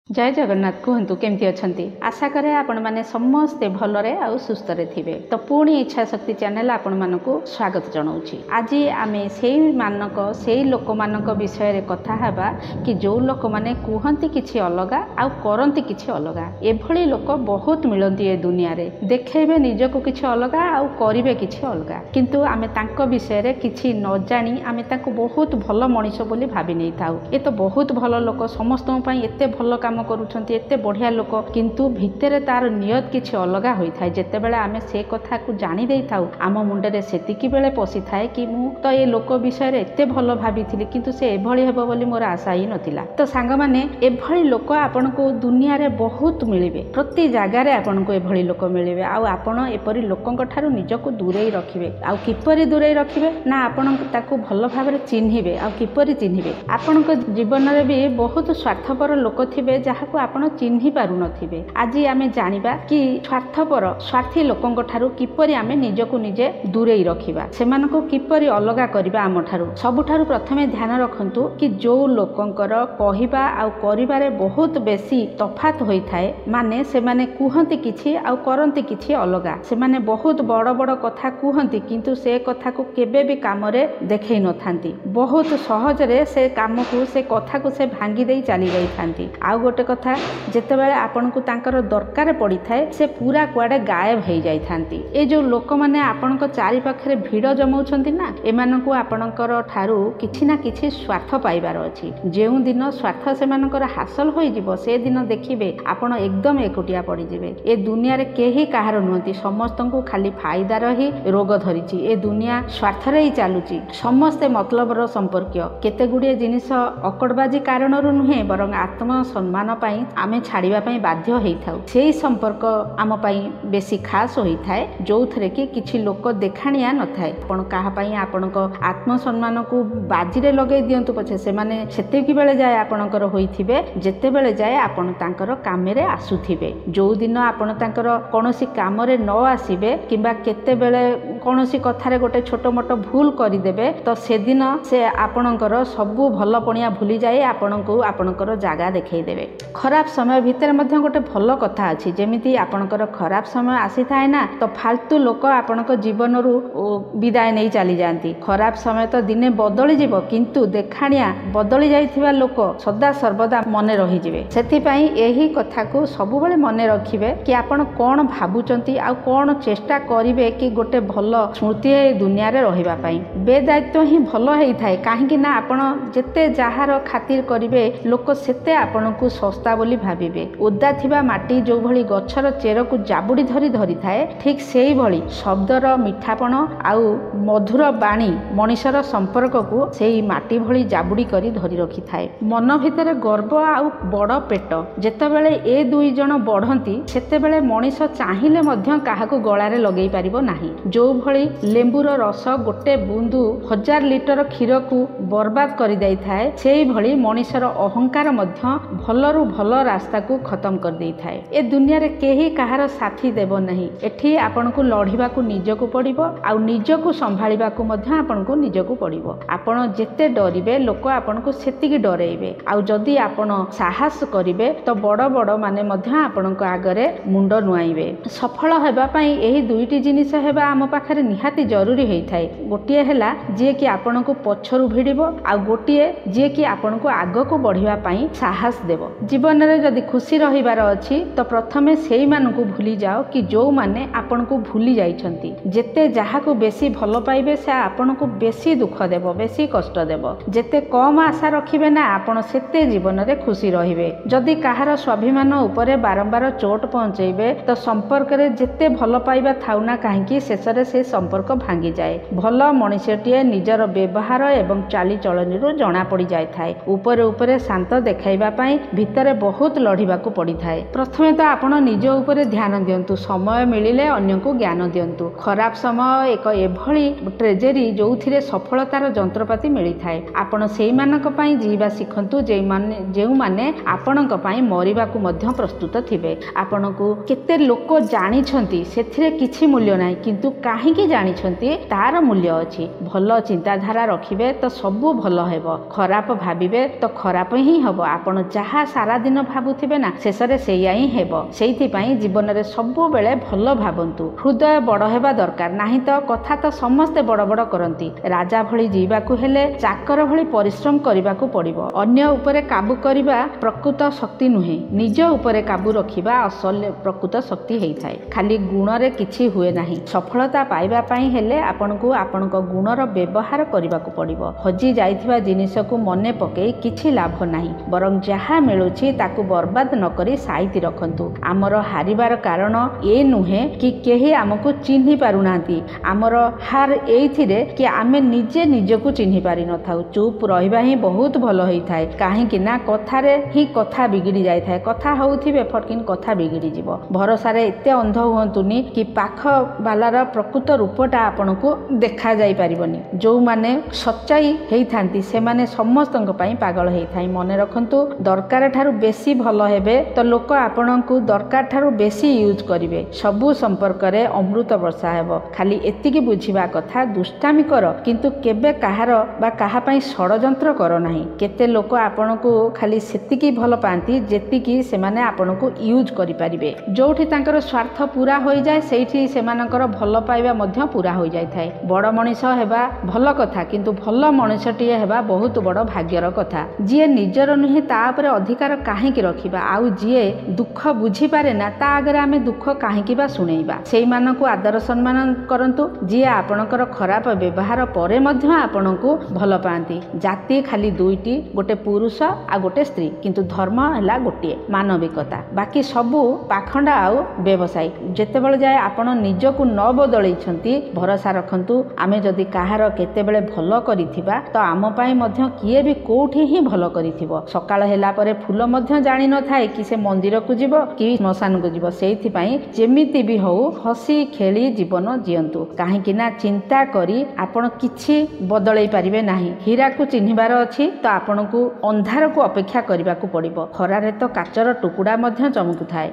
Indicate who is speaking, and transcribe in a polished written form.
Speaker 1: ଜୟ ଜଗନ୍ନାଥ। କୁହନ୍ତୁ, କେମିତି ଅଛନ୍ତି? ଆଶା କରେ ଆପଣମାନେ ସମସ୍ତେ ଭଲରେ ଆଉ ସୁସ୍ଥରେ ଥିବେ। ତ ପୁଣି ଇଚ୍ଛା ଶକ୍ତି ଚ୍ୟାନେଲ ଆପଣମାନଙ୍କୁ ସ୍ୱାଗତ ଜଣାଉଛି। ଆଜି ଆମେ ସେଇ ଲୋକମାନଙ୍କ ବିଷୟରେ କଥା ହେବା କି ଯେଉଁ ଲୋକମାନେ କୁହନ୍ତି କିଛି ଅଲଗା ଆଉ କରନ୍ତି କିଛି ଅଲଗା। ଏଭଳି ଲୋକ ବହୁତ ମିଳନ୍ତି ଏ ଦୁନିଆରେ। ଦେଖେଇବେ ନିଜକୁ କିଛି ଅଲଗା ଆଉ କରିବେ କିଛି ଅଲଗା। କିନ୍ତୁ ଆମେ ତାଙ୍କ ବିଷୟରେ କିଛି ନ ଜାଣି ଆମେ ତାଙ୍କୁ ବହୁତ ଭଲ ମଣିଷ ବୋଲି ଭାବି ନେଇଥାଉ। ଏ ତ ବହୁତ ଭଲ ଲୋକ, ସମସ୍ତଙ୍କ ପାଇଁ ଏତେ ଭଲ କାମ କରୁଛନ୍ତି, ଏତେ ବଢ଼ିଆ ଲୋକ। କିନ୍ତୁ ଭିତରେ ତାର ନିୟତ କିଛି ଅଲଗା ହୋଇଥାଏ। ଯେତେବେଳେ ଆମେ ସେ କଥାକୁ ଜାଣି ଦେଇଥାଉ, ଆମ ମୁଣ୍ଡରେ ସେତିକି ବେଳେ ପଶିଥାଏ କି ମୁଁ ତ ଏ ଲୋକ ବିଷୟରେ ଏତେ ଭଲ ଭାବିଥିଲି, କିନ୍ତୁ ସେ ଏଭଳି ହେବ ବୋଲି ମୋର ଆଶା ହିଁ ନଥିଲା। ତ ସାଙ୍ଗମାନେ, ଏଭଳି ଲୋକ ଆପଣଙ୍କୁ ଦୁନିଆରେ ବହୁତ ମିଳିବେ। ପ୍ରତି ଜାଗାରେ ଆପଣଙ୍କୁ ଏଭଳି ଲୋକ ମିଳିବେ। ଆଉ ଆପଣ ଏପରି ଲୋକଙ୍କ ଠାରୁ ନିଜକୁ ଦୂରେଇ ରଖିବେ। ଆଉ କିପରି ଦୂରେଇ ରଖିବେ ନା ଆପଣ ତାକୁ ଭଲ ଭାବରେ ଚିହ୍ନିବେ। ଆଉ କିପରି ଚିହ୍ନିବେ? ଆପଣଙ୍କ ଜୀବନରେ ବି ବହୁତ ସ୍ୱାର୍ଥପର ଲୋକ ଥିବେ, ଯାହାକୁ ଆପଣ ଚିହ୍ନି ପାରୁନଥିବେ। ଆଜି ଆମେ ଜାଣିବା କି ସ୍ୱାର୍ଥପର ସ୍ୱାର୍ଥୀ ଲୋକଙ୍କ ଠାରୁ କିପରି ଆମେ ନିଜକୁ ନିଜେ ଦୂରେଇ ରଖିବା, ସେମାନଙ୍କୁ କିପରି ଅଲଗା କରିବା ଆମଠାରୁ। ସବୁଠାରୁ ପ୍ରଥମେ ଧ୍ୟାନ ରଖନ୍ତୁ କି ଯୋଉ ଲୋକଙ୍କର କହିବା ଆଉ କରିବାରେ ବହୁତ ବେଶୀ ତଫାତ ହୋଇଥାଏ, ମାନେ ସେମାନେ କୁହନ୍ତି କିଛି ଆଉ କରନ୍ତି କିଛି ଅଲଗା। ସେମାନେ ବହୁତ ବଡ଼ ବଡ଼ କଥା କୁହନ୍ତି, କିନ୍ତୁ ସେ କଥାକୁ କେବେ ବି କାମରେ ଦେଖେଇ ନଥାନ୍ତି। ବହୁତ ସହଜରେ ସେ କାମକୁ, ସେ କଥାକୁ ସେ ଭାଙ୍ଗି ଦେଇ ଚାଲି ଯାଇଥାନ୍ତି। ଆଉ ଗୋଟେ କଥା, ଯେତେବେଳେ ଆପଣଙ୍କୁ ତାଙ୍କର ଦରକାର ପଡ଼ିଥାଏ, ସେ ପୁରା କୁଆଡ଼େ ଗାୟବ ହେଇଯାଇଥାନ୍ତି। ଏ ଯୋଉ ଲୋକମାନେ ଆପଣଙ୍କ ଚାରିପାଖରେ ଭିଡ଼ ଜମାଉଛନ୍ତି ନା, ଏମାନଙ୍କୁ ଆପଣଙ୍କର ଠାରୁ କିଛି ନା କିଛି ସ୍ୱାର୍ଥ ପାଇବାର ଅଛି। ଯେଉଁ ଦିନ ସ୍ୱାର୍ଥ ସେମାନଙ୍କର ହାସଲ ହୋଇଯିବ, ସେ ଦିନ ଦେଖିବେ ଆପଣ ଏକଦମ ଏକୁଟିଆ ପଡ଼ିଯିବେ। ଏ ଦୁନିଆରେ କେହି କାହାର ନୁହନ୍ତି, ସମସ୍ତଙ୍କୁ ଖାଲି ଫାଇଦାର ହିଁ ରୋଗ ଧରିଛି। ଏ ଦୁନିଆ ସ୍ୱାର୍ଥରେ ହିଁ ଚାଲୁଛି। ସମସ୍ତେ ମତଲବର ସମ୍ପର୍କୀୟ। କେତେ ଗୁଡ଼ିଏ ଜିନିଷ ଅକଡ଼ବାଜି କାରଣରୁ ନୁହେଁ, ବରଂ ଆତ୍ମ ସମ୍ମାନ ପାଇଁ ଆମେ ଛାଡ଼ିବା ପାଇଁ ବାଧ୍ୟ ହେଇଥାଉ। ସେଇ ସମ୍ପର୍କ ଆମ ପାଇଁ ବେଶୀ ଖାସ ହୋଇଥାଏ ଯୋଉଥିରେ କି କିଛି ଲୋକ ଦେଖାଣିଆ ନଥାଏ। ଆପଣ କାହା ପାଇଁ ଆପଣଙ୍କ ଆତ୍ମସମ୍ମାନକୁ ବାଜିରେ ଲଗେଇ ଦିଅନ୍ତୁ ପଛେ, ସେମାନେ ସେତିକି ବେଳେ ଯାଏ ଆପଣଙ୍କର ହୋଇଥିବେ ଯେତେବେଳେ ଯାଏ ଆପଣ ତାଙ୍କର କାମରେ ଆସୁଥିବେ। ଯୋଉଦିନ ଆପଣ ତାଙ୍କର କୌଣସି କାମରେ ନ ଆସିବେ କିମ୍ବା କେତେବେଳେ କୌଣସି କଥାରେ ଗୋଟେ ଛୋଟ ମୋଟ ଭୁଲ କରିଦେବେ, ତ ସେଦିନ ସେ ଆପଣଙ୍କର ସବୁ ଭଲ ପଣିଆ ଭୁଲି ଯାଇ ଆପଣଙ୍କୁ ଆପଣଙ୍କର ଜାଗା ଦେଖେଇ ଦେବେ। ଖରାପ ସମୟ ଭିତରେ ମଧ୍ୟ ଗୋଟେ ଭଲ କଥା ଅଛି। ଯେମିତି ଆପଣଙ୍କର ଖରାପ ସମୟ ଆସିଥାଏ ନା, ତ ଫାଲତୁ ଲୋକ ଆପଣଙ୍କ ଜୀବନରୁ ବିଦାୟ ନେଇ ଚାଲିଯାଆନ୍ତି। ଖରାପ ସମୟ ତ ଦିନେ ବଦଳିଯିବ, କିନ୍ତୁ ଦେଖାଣିଆ ବଦଳି ଯାଇଥିବା ଲୋକ ସଦା ସର୍ବଦା ମନେ ରହିଯିବେ। ସେଥିପାଇଁ ଏହି କଥାକୁ ସବୁବେଳେ ମନେ ରଖିବେ କି ଆପଣ କ'ଣ ଭାବୁଛନ୍ତି ଆଉ କ'ଣ ଚେଷ୍ଟା କରିବେ କି ଗୋଟେ ଭଲ ସ୍ମୃତି ଏ ଦୁନିଆରେ ରହିବା ପାଇଁ। ବେଦାୟିତ୍ୱ ହିଁ ଭଲ ହେଇଥାଏ, କାହିଁକି ନା ଆପଣ ଯେତେ ଯାହାର ଖାତିର କରିବେ, ଲୋକ ସେତେ ଆପଣଙ୍କୁ ଶସ୍ତା ବୋଲି ଭାବିବେ। ଓଦା ଥିବା ମାଟି ଯେଉଁଭଳି ଗଛର ଚେରକୁ ଜାବୁଡ଼ି ଧରି ଧରିଥାଏ, ଠିକ୍ ସେଇଭଳି ଶବ୍ଦର ମିଠାପଣ ଆଉ ମଧୁର ବାଣୀ ମଣିଷର ସମ୍ପର୍କକୁ ସେଇ ମାଟି ଭଳି ଜାବୁଡ଼ି କରି ଧରି ରଖିଥାଏ। ମନ ଭିତରେ ଗର୍ବ ଆଉ ବଡ଼ ପେଟ ଯେତେବେଳେ ଏ ଦୁଇ ଜଣ ବଢ଼ନ୍ତି, ସେତେବେଳେ ମଣିଷ ଚାହିଁଲେ ମଧ୍ୟ କାହାକୁ ଗଳାରେ ଲଗେଇ ପାରିବ ନାହିଁ। ଯେଉଁଭଳି ଲେମ୍ବୁର ରସ ଗୋଟେ ବୁନ୍ଦୁ 1000 ଲିଟର କ୍ଷୀରକୁ ବର୍ବାଦ କରିଦେଇଥାଏ, ସେଇଭଳି ମଣିଷର ଅହଙ୍କାର ମଧ୍ୟ ଭଲରୁ ଭଲ ରାସ୍ତାକୁ ଖତମ କରିଦେଇଥାଏ। ଏ ଦୁନିଆରେ କେହି କାହାର ସାଥି ଦେବ ନାହିଁ। ଏଠି ଆପଣଙ୍କୁ ଲଢ଼ିବାକୁ ନିଜକୁ ପଡ଼ିବ ଆଉ ନିଜକୁ ସମ୍ଭାଳିବାକୁ ମଧ୍ୟ ଆପଣଙ୍କୁ ନିଜକୁ ପଡ଼ିବ। ଆପଣ ଯେତେ ଡରିବେ, ଲୋକ ଆପଣଙ୍କୁ ସେତିକି ଡରେଇବେ। ଆଉ ଯଦି ଆପଣ ସାହସ କରିବେ, ତ ବଡ଼ ବଡ଼ ମାନେ ମଧ୍ୟ ଆପଣଙ୍କ ଆଗରେ ମୁଣ୍ଡ ନୁଆଇବେ। ସଫଳ ହେବା ପାଇଁ ଏହି ଦୁଇଟି ଜିନିଷ ହେବା ଆମ ପାଖରେ ନିହାତି ଜରୁରୀ ହେଇଥାଏ। ଗୋଟିଏ ହେଲା ଯିଏକି ଆପଣଙ୍କୁ ପଛରୁ ଭିଡ଼ିବ, ଆଉ ଗୋଟିଏ ଯିଏକି ଆପଣଙ୍କୁ ଆଗକୁ ବଢ଼ିବା ପାଇଁ ସାହସ ଦେବ। ଜୀବନରେ ଯଦି ଖୁସି ରହିବାର ଅଛି, ତ ପ୍ରଥମେ ସେଇମାନଙ୍କୁ ଭୁଲିଯାଅ କି ଯୋଉମାନେ ଆପଣଙ୍କୁ ଭୁଲି ଯାଇଛନ୍ତି। ଯେତେ ଯାହାକୁ ବେଶୀ ଭଲ ପାଇବେ, ସେ ଆପଣଙ୍କୁ ବେଶୀ ଦୁଃଖ ଦେବ, ବେଶୀ କଷ୍ଟ ଦେବ। ଯେତେ କମ୍ ଆଶା ରଖିବେ ନା, ଆପଣ ସେତେ ଜୀବନରେ ଖୁସି ରହିବେ। ଯଦି କାହାର ସ୍ୱାଭିମାନ ଉପରେ ବାରମ୍ବାର ଚୋଟ ପହଞ୍ଚେଇବେ, ତ ସମ୍ପର୍କରେ ଯେତେ ଭଲ ପାଇବା ଥାଉ ନା କାହିଁକି, ଶେଷରେ ସେ ସମ୍ପର୍କ ଭାଙ୍ଗିଯାଏ। ଭଲ ମଣିଷଟିଏ ନିଜର ବ୍ୟବହାର ଏବଂ ଚାଲିଚଳନିରୁ ଜଣା ପଡ଼ି ଯାଇଥାଏ। ଉପରେ ଉପରେ ଶାନ୍ତ ଦେଖାଇବା ପାଇଁ ଭିତରେ ବହୁତ ଲଢ଼ିବାକୁ ପଡ଼ିଥାଏ। ପ୍ରଥମେ ତ ଆପଣ ନିଜ ଉପରେ ଧ୍ୟାନ ଦିଅନ୍ତୁ, ସମୟ ମିଳିଲେ ଅନ୍ୟକୁ ଜ୍ଞାନ ଦିଅନ୍ତୁ। ଖରାପ ସମୟ ଏକ ଏଭଳି ଟ୍ରେଜେରୀ ଯୋଉଥିରେ ସଫଳତାର ଯନ୍ତ୍ରପାତି ମିଳିଥାଏ। ଆପଣ ସେଇମାନଙ୍କ ପାଇଁ ଜିଇବା ଶିଖନ୍ତୁ ଯେଉଁମାନେ ଆପଣଙ୍କ ପାଇଁ ମରିବାକୁ ମଧ୍ୟ ପ୍ରସ୍ତୁତ ଥିବେ। ଆପଣଙ୍କୁ କେତେ ଲୋକ ଜାଣିଛନ୍ତି ସେଥିରେ କିଛି ମୂଲ୍ୟ ନାହିଁ, କିନ୍ତୁ କାହିଁକି ଜାଣିଛନ୍ତି ତାର ମୂଲ୍ୟ ଅଛି। ଭଲ ଚିନ୍ତାଧାରା ରଖିବେ ତ ସବୁ ଭଲ ହେବ, ଖରାପ ଭାବିବେ ତ ଖରାପ ହିଁ ହେବ। ଆପଣ ଯାହା ସାରାଦିନ ଭାବୁଥିବେ ନା, ଶେଷରେ ସେଇଆ ହିଁ ହେବ। ସେଇଥିପାଇଁ ଜୀବନରେ ସବୁବେଳେ ଭଲ ଭାବନ୍ତୁ। ହୃଦୟ ବଡ଼ ହେବା ଦରକାର, ନାହିଁ ତ କଥା ତ ସମସ୍ତେ ବଡ଼ ବଡ଼ କରନ୍ତି। ରାଜା ଭଳି ଜିଇବାକୁ ହେଲେ ଚାକର ଭଳି ପରିଶ୍ରମ କରିବାକୁ ପଡ଼ିବ। ଅନ୍ୟ ଉପରେ କାବୁ କରିବା ପ୍ରକୃତ ଶକ୍ତି ନୁହେଁ, ନିଜ ଉପରେ କାବୁ ରଖିବା ଅସଲ ପ୍ରକୃତ ଶକ୍ତି ହେଇଥାଏ। ଖାଲି ଗୁଣରେ କିଛି ହୁଏ ନାହିଁ। ସଫଳତା ପାଇବା ପାଇଁ ହେଲେ ଆପଣଙ୍କୁ ଆପଣଙ୍କ ଗୁଣର ବ୍ୟବହାର କରିବାକୁ ପଡ଼ିବ। ହଜି ଯାଇଥିବା ଜିନିଷକୁ ମନେ ପକେଇ କିଛି ଲାଭ ନାହିଁ, ବରଂ ଯାହା ମିଳୁଛି ତାକୁ ବର୍ବାଦ ନ କରି ସାଇତି ରଖନ୍ତୁ। ଆମର ହାରିବାର କାରଣ ଏ ନୁହେଁ କି କେହି ଆମକୁ ଚିହ୍ନି ପାରୁନାହାନ୍ତି, ଆମର ହାର ଏଇଥିରେ କି ଆମେ ନିଜେ ନିଜକୁ ଚିହ୍ନି ପାରିନଥାଉ। ଚୁପ୍ ରହିବା ହିଁ ବହୁତ ଭଲ ହେଇଥାଏ, କାହିଁକି ନା କଥାରେ ହିଁ କଥା ବିଗିଡ଼ି ଯାଇଥାଏ। କଥା ହେଉଥିବେ, ଫଟକିନ୍ କଥା ବିଗିଡ଼ିଯିବ। ଭରସାରେ ଏତେ ଅନ୍ଧ ହୁଅନ୍ତୁନି କି ପାଖ ବାଲାର ପ୍ରକୃତ ରୂପଟା ଆପଣଙ୍କୁ ଦେଖାଯାଇ ପାରିବନି। ଯେଉଁମାନେ ସଚ୍ଚାଇ ହେଇଥାନ୍ତି ସେମାନେ ସମସ୍ତଙ୍କ ପାଇଁ ପାଗଳ ହେଇଥାଏ। ମନେ ରଖନ୍ତୁ, ଦରକାର ଠାରୁ ବେଶୀ ଭଲ ହେବେ ତ ଲୋକ ଆପଣଙ୍କୁ ଦରକାର ଠାରୁ ବେଶୀ ୟୁଜ୍ କରିବେ। ସବୁ ସମ୍ପର୍କରେ ଅମୃତ ବର୍ଷା ହେବ। ଖାଲି ଏତିକି ବୁଝିବା କଥା, ଦୁଷ୍ଟାମି କର କିନ୍ତୁ କେବେ କାହାର ବା କାହା ପାଇଁ ଷଡ଼ଯନ୍ତ୍ର କର ନାହିଁ। କେତେ ଲୋକ ଆପଣଙ୍କୁ ଖାଲି ସେତିକି ଭଲ ପାଆନ୍ତି ଯେତିକି ସେମାନେ ଆପଣଙ୍କୁ ୟୁଜ୍ କରିପାରିବେ। ଯୋଉଠି ତାଙ୍କର ସ୍ୱାର୍ଥ ପୁରା ହୋଇଯାଏ ସେଇଠି ସେମାନଙ୍କର ଭଲ ପାଇବା ମଧ୍ୟ ପୁରା ହୋଇଯାଇଥାଏ। ବଡ଼ ମଣିଷ ହେବା ଭଲ କଥା, କିନ୍ତୁ ଭଲ ମଣିଷଟିଏ ହେବା ବହୁତ ବଡ଼ ଭାଗ୍ୟର କଥା। ଯିଏ ନିଜର ନୁହେଁ ତା ଉପରେ ଅଧିକାର କାହିଁକି ରଖିବା? ଆଉ ଯିଏ ଦୁଃଖ ବୁଝିପାରେ ନା ତା ଆଗରେ ଆମେ ଦୁଃଖ କାହିଁକି ବା ଶୁଣେଇବା? ସେଇମାନଙ୍କୁ ଆଦର ସମ୍ମାନ କରନ୍ତୁ ଯିଏ ଆପଣଙ୍କର ଖରାପ ବ୍ୟବହାର ପରେ ମଧ୍ୟ ଆପଣଙ୍କୁ ଭଲ ପାଆନ୍ତି। ଜାତି ଖାଲି ଦୁଇଟି, ଗୋଟେ ପୁରୁଷ ଆଉ ଗୋଟେ ସ୍ତ୍ରୀ, କିନ୍ତୁ ଧର୍ମ ହେଲା ଗୋଟିଏ, ମାନବିକତା। ବାକି ସବୁ ପାଖଣ୍ଡ ଆଉ ବ୍ୟବସାୟୀ। ଯେତେବେଳେ ଯାଏ ଆପଣ ନିଜକୁ ନ ବଦଳେଇଛନ୍ତି, ଭରସା ରଖନ୍ତୁ, ଆମେ ଯଦି କାହାର କେତେବେଳେ ଭଲ କରିଥିବା ତ ଆମ ପାଇଁ ମଧ୍ୟ କିଏ ବି କୋଉଠି ହିଁ ଭଲ କରିଥିବ। ସକାଳ ହେଲା ପରେ ଫୁଲ ମଧ୍ୟ ଜାଣିନଥାଏ କି ସେ ମନ୍ଦିରକୁ ଯିବ କି ଶ୍ମଶାନକୁ ଯିବ। ସେଇଥିପାଇଁ ଯେମିତି ବି ହଉ ହସି ଖେଳି ଜୀବନ ଜିଅନ୍ତୁ, କାହିଁକି ନା ଚିନ୍ତା କରି ଆପଣ କିଛି ବଦଳେଇ ପାରିବେ ନାହିଁ। ହୀରାକୁ ଚିହ୍ନିବାର ଅଛି ତ ଆପଣଙ୍କୁ ଅନ୍ଧାରକୁ ଅପେକ୍ଷା କରିବାକୁ ପଡ଼ିବ। ଖରାରେ ତ କାଚର ଟୁକୁଡ଼ା ମଧ୍ୟ ଚମକୁଥାଏ।